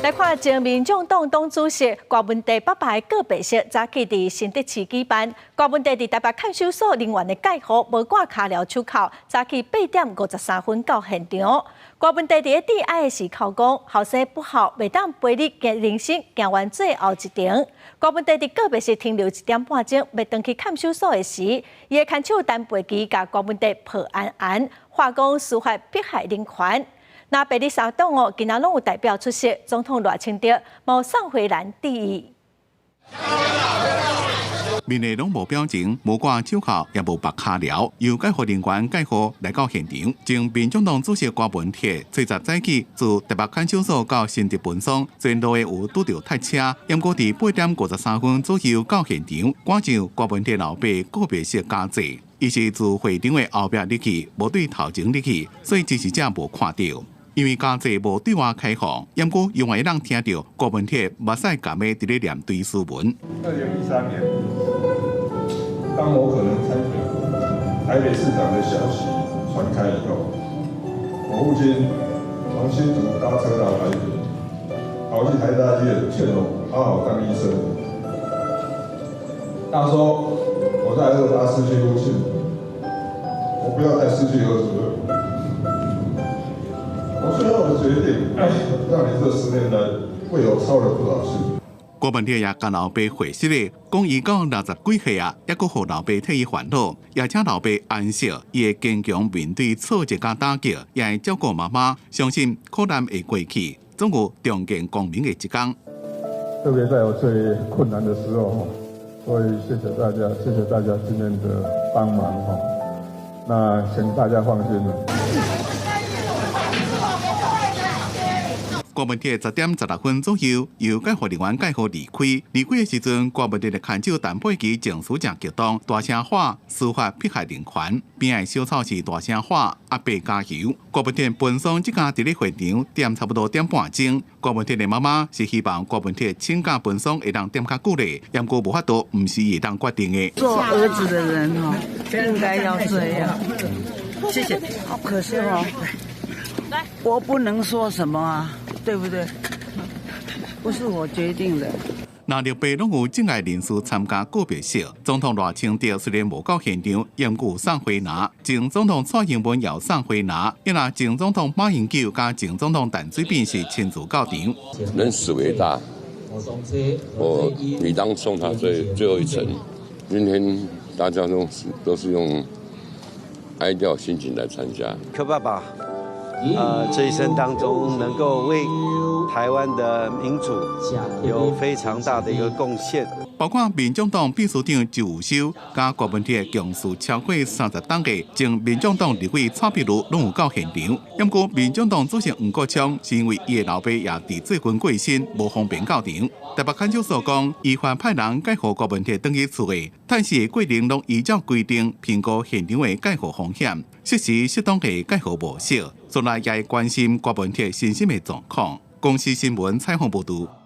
來看前民眾黨黨主席郭文帝爸爸的告別式，早起佇新竹市舉辦。郭文帝佇台北看守所人員的蓋護，無掛跤鐐手銬，早起8點53分到現場。郭文帝佇咧致哀的時哭講，後生不孝，袂當陪你行人生行完最後一程。郭文帝佇告別式停留一點半鐘，欲轉去看守所的時，伊的牽手陳佩琪共郭文帝抱安安，話講司法迫害人權。藍白綠三黨哦，今仔攏有代表出席，總統賴清德嘛送花籃致意。面內攏無表情，無掛手銬，也無縛跤鐐，由戒護人員蓋護來到現場。前民眾黨主席郭文鐵，初十早起自台北看守所到新竹分所，沿路的有拄著塞車，毋過佇8點53分左右到現場，趕上郭文鐵老爸告別式加祭。伊是自會場的後壁入去，無對頭前入去，所以支持者無看著。因為加祭無對外開放，毋過猶會當聽著郭文鐵目屎含的佇咧念追思文。2013年，當我可能參選台北市長的消息傳開以後，我父親從新竹搭車到台北，跑去台大醫院勸我好好當醫生。他說我在228失去父親，我不要再失去兒子了。我最後的決定，讓你這10年來為我操了不少心。郭文鐵也共老爸回憶咧，講伊到60幾歲啊，猶閣予老爸替伊煩惱，也請老爸安息，伊會堅強面對挫折佮打擊，也會照顧媽媽，相信苦難會過去，總有重見光明的一天。特別在我最困難的時候，所以謝謝大家，謝謝大家今天的幫忙哈。那請大家放心了。郭文鐵10點16分左右，由戒護人員蓋護離開。離開的時陣，郭文鐵的牽手陳佩琪情緒誠激動，大聲喊司法迫害人權。邊仔小草是大聲喊阿伯加油。郭文鐵奔喪這工佇咧會場踮差不多點半鐘。郭文鐵的媽媽是希望郭文鐵請假奔喪會當踮較久咧，毋過無法度，毋是伊會當決定的。做兒子的人哦，應該要這樣。謝謝。可是哦，我不能說什麼啊。對不對？不是我決定的。藍綠白攏有政界人士參加告別式。總統賴清德雖然無到現場，毋過送花籃。前總統蔡英文也送花籃。因為前總統馬英九佮前總統陳水扁是親自到場。人死為大，我理當送他最後一程。今天大家都是用哀悼心情來參加。柯爸爸，這一生當中能夠為台灣的民主有非常大的一個貢獻。包括民眾黨秘書長周宇修、佮郭文鐵共事超過30冬的前民眾黨立委蔡壁如攏有到現場。毋過民眾黨主席黃國昌是因為伊的老爸也佇最近過身，無方便到場。台北看守所講，依法派人蓋護郭文鐵轉去厝的，探視的過程攏依照規定評估現場的蓋護風險，適時適當的蓋護模式，從來也會關心郭文鐵身心的狀況。公視新聞採訪報導。